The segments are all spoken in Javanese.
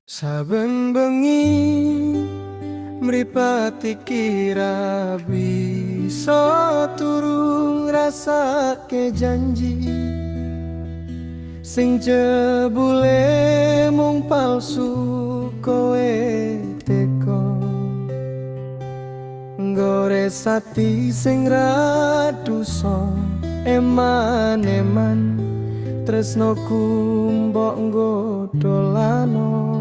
Saben bengi mripat iki ra bisa turu ngrasake janji sing jebule mung palsu. Kowe teko nggores ati sing ra dosa, eman-eman tresnoku mbok nggo dolano.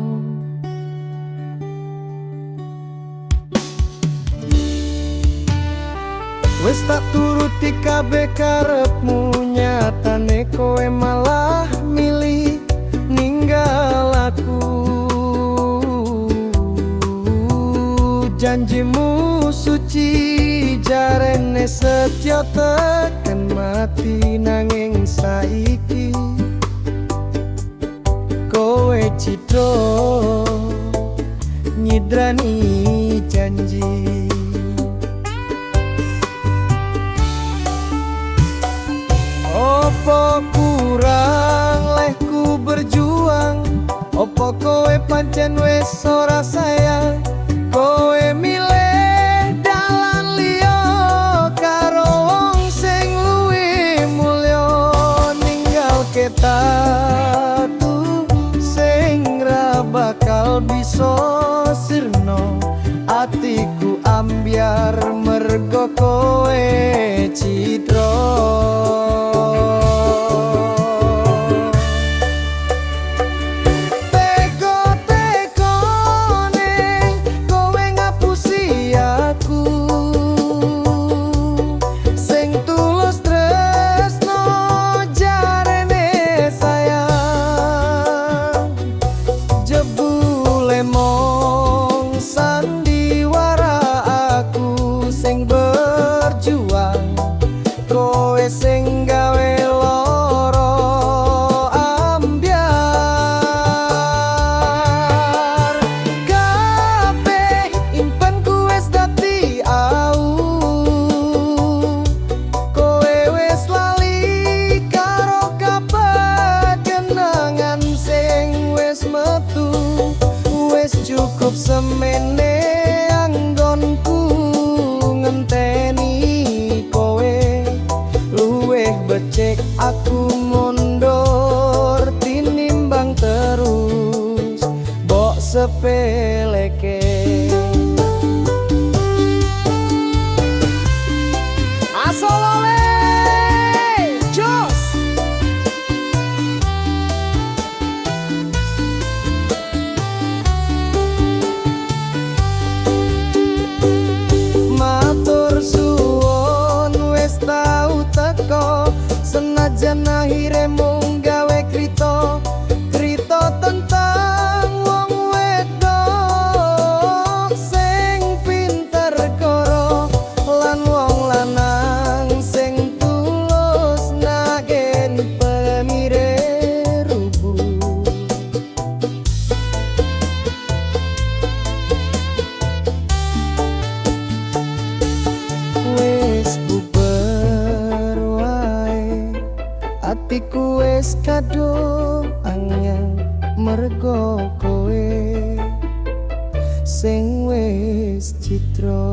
Wis tak turuti kabeh karepmu, nyatane kowe malah milih ninggal aku. Janjimu suci, jarene setya tekan mati, nanging saiki kowe cidro nyidrani janji. Opo kurang lehku berjuang? Opo kowe pancen wis ora sayang? Kowe milih dalan liya karo wong sing luwih mulya, ninggalke tatu sing ra bakal bisa sirna. Atiku ambyar mergo kowe cidra. Teko-tekone kowe ngapusi aku sing tulus tresno jarene sayang, jebule mung sandiwara. Aku sing berjuang, kowe sing gawe loro ambyar. Kabeh impenku wis dadi au, kowe wis lali karo kabeh kenangan sing wis metu. Wis cukup semene anggonku ngenteni kowe, luwih becik aku mundur tinimbang terus mbok sepeleke. Asolole Jos. Matur suwun wis tau teko, senajan akhire mung gawe krito crita tentang wong wedok sing pinter koro lan wong lanang sing tulus nagen pemire rubuh. Wis bubar wae atiku, wis kadung anyang mergo kowe sing wis citra.